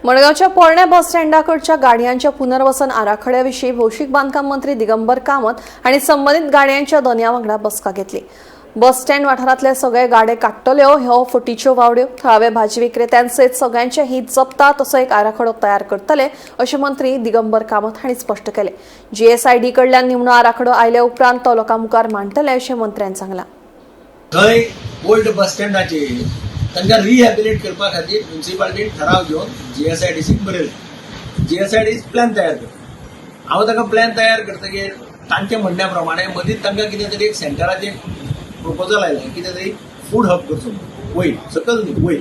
मडगांवच्या पोरण्या बस स्टँडाकडच्या गाडयांच्या पुनर्वसन आराखड्याविशीं भौशीक बांदकाम मंत्री दिगंबर कामत हांणी संबंदीत गाडयांच्या धनया वांगडा बसका घेतली. बस स्टँड वाठारांतले सगळे गाडे काडटल्यो ह्यो फटीच्यो वावड्यो. थळावे भाजी विक्रेत्यांसयत सगळ्यांचे हित जपता तसो एक आराखडो तयार करतले, अशें मंत्री दिगंबर कामत हांणी स्पश्ट केलें. जीएसआयडी कडल्यान निमणो आराखडो आयले उपरांत तो लोकां मुखार मांडटले, अशें मंत्र्यान सांगलां. थंय ओल्ड बस स्टँडाचेर तांकां रिहॅबिलिट करपा खातीर म्युन्सिपालिटीन ठराव घेवन जीएसआयडीसीक बरयलें. जीएसआयडीसी प्लॅन तयार करता. हांव ताका प्लॅन तयार करतकीर तांच्या म्हणण्या प्रमाणे मदींच तांकां कितें तरी एक सेंटराचें प्रपोजल आयलें, कितें तरी फूड हब करचो म्हणून वयर सकयल न्ही, वयर.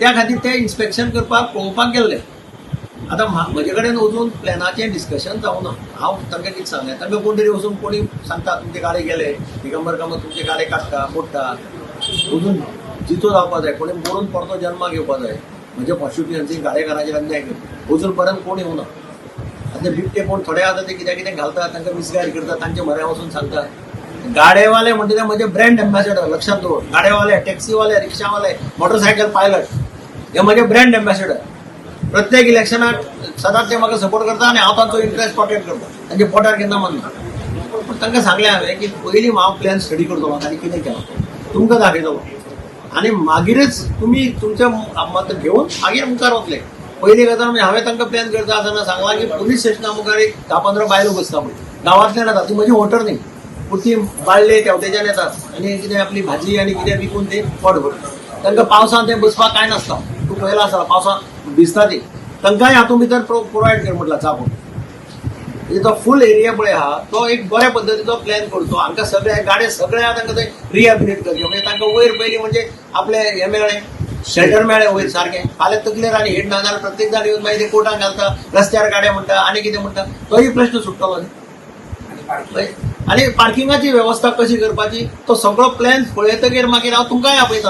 त्या खातीर ते इन्स्पेक्शन करपाक, पळोवपाक गेल्ले. आतां म्हजे कडेन वचून प्लॅनाचें डिस्कशन जावना. हांव तांकां कितें सांगलें, तांकां कोण तरी वचून कोणी सांगता, तुमचे गाडे गेले, दिगंबर कामत तुमचे गाडे काडटा, मोडटा. अजून जितो जावपा जाय, कोणी मरून परतो जन्माक येवपा जाय. म्हज्या कॉन्स्टिट्युएन्सी गाडेकारांचेर अन्याय करता. अजून पर्यंत कोण येवना. आतां ते बिबटे कोण थोडे आतां ते कित्याक कितें घालतात, तांकां मिसगायड करतात. तांच्या म्हऱ्या वचून सांगता. गाडेवाले म्हणटा ते म्हजे ब्रँड एम्बॅसेडर, लक्षात दवर. गाडेवाले, टॅक्सीवाले, रिक्षावाले, मोटरसायकल पायलट हे म्हजे ब्रँड एम्बॅसेडर. प्रत्येक इलेक्शनाक सदांच ते म्हाका सपोर्ट करता आनी हांव तांचो इंट्रस्ट प्रोटेक्ट करता. तांच्या पोटार केन्ना मारना. पूण तांकां सांगलें हांवें की पयलीं हांव प्लॅन स्टडी करतलो आनी कितें केलां तुमकां दाखयतलो आनी मागीरच तुमी तुमचें मत घेवन मागीर मुखार वतले. पयली गजाल म्हणजे हांवें तांकां प्लॅन करता आसतना सांगलां की पुलीस स्टेशना मुखार एक 10-15 बायलो बसता पळय, गांवांतल्यान येतात. ती म्हजी वोटर न्ही, पूण ती बाळ्ळे तेवटेच्यान येतात आनी कितें आपली भाजी आनी कितें विकून ते पोट भरतात. तांकां पावसांत ते बसपाक कांय नासता. तूं पळयलां आसता, पावसांत भिजता ती. तांकांय हातूंत भितर प्रोवायड कर म्हटलां चापून. म्हणजे तो फूल एरिया पळय आहा, तो एक बऱ्या पद्दतीचो प्लॅन करचो. हांकां सगळे गाडे सगळे तांकां ते रिहॅबिलिट करचे. म्हणजे तांकां वयर पयलीं म्हणजे आपले हे मेळ्ळें, शेल्टर मेळ्ळें वयर सारकें. फाल्यां तकलेर आनी हेड ना जाल्यार प्रत्येक जाण येवन मागीर ते कोर्टान घालता, रस्त्यार गाडे म्हणटा आनी कितें म्हणटा. तोय प्रश्न सुट्टलो न्ही? आनी पार्किंगाची वेवस्था कशी करपाची, तो सगळो प्लॅन पळयतकीर मागीर हांव तुमकांय आपयता.